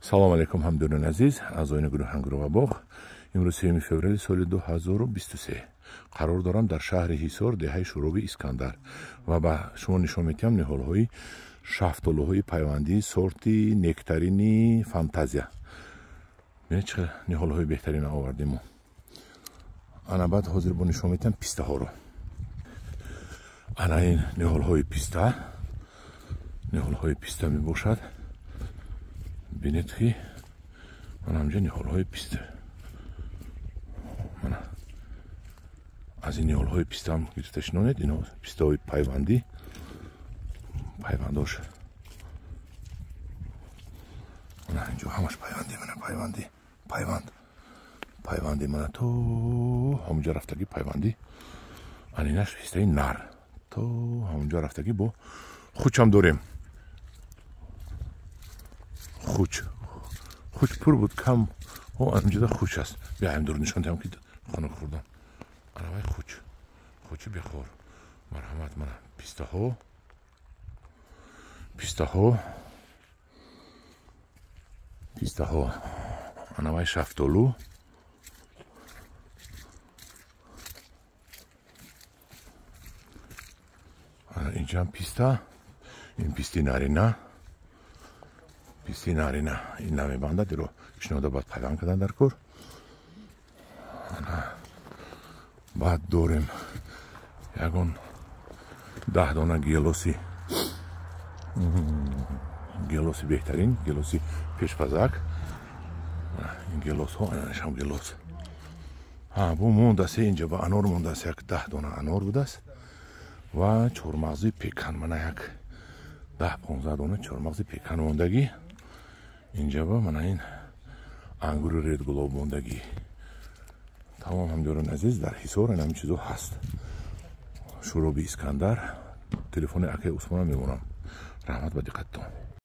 Салом алейкум, ҳамдиёрони азиз, аъзоёни гурӯҳи Ангур ва боғ. Имрӯз 3 феврали соли 2023 қарор дорам дар шаҳри Ҳисор, деҳаи Шӯроби Искандар, ва ба шумо нишон медиҳам ниҳолҳои шафтолуҳои пайвандии сорти нектарини Фантазия. Бинед, чӣ ниҳолҳои беҳтарин овардем мо. Ана баъд ҳозир бо нишон медиҳам пистаҳоро. Ана ин ниҳолҳои писта, ниҳолҳои писта мебошад. Бинед, ки мана ҳамҷа ниҳолҳои писта. Мана аз ин ниҳолҳои пистаам гирифта шинонед. Ино пистаҳои пайвандӣ, пайвандош. Мана инҷо ҳамаш пайвандӣ, мана пайвандӣ, пайванд, пайвандӣ, мана то ҳамонҷо рафтагӣ пайвандӣ. Ана инаш пистаи нар, то ҳамонҷо рафтагӣ. Бо хучам дорем. Хуч, хуч пур буд, кам. О, анҷода хуч аст. Биаем, дур нишон диҳам, ки хонук хӯрдам. Анавай хуч, хучи бехор. Марҳамат, мана пистаҳо, пистаҳо, пистаҳо. Анавай шафтолу. Ана инҷам писта. Ин писти нарина, писти нарина. Ин намебандад, иро шинода баъд пайванд кардан дар кор. Ана баъд дорем ягон 10 дона гелоси, гелоси беҳтарин, гелоси пешпазак. Ин гелосҳо, анашам гелос. Ҳа, бу мондааст инҷа, ба анор мондааст, як 10 дона анор будааст ва чормағзи пекан. Мана як 10-15 дона чормағзи пекан мондагӣ. Инҷа ба мана ин ангури редгулоб мондагӣ. Тамом, ҳамдиёрони азиз, дар Ҳисор ин ҳамин чизо ҳаст. Шӯроби Искандар. Телефони акаи Усмонам мемонам. Раҳмат ба диққаттон.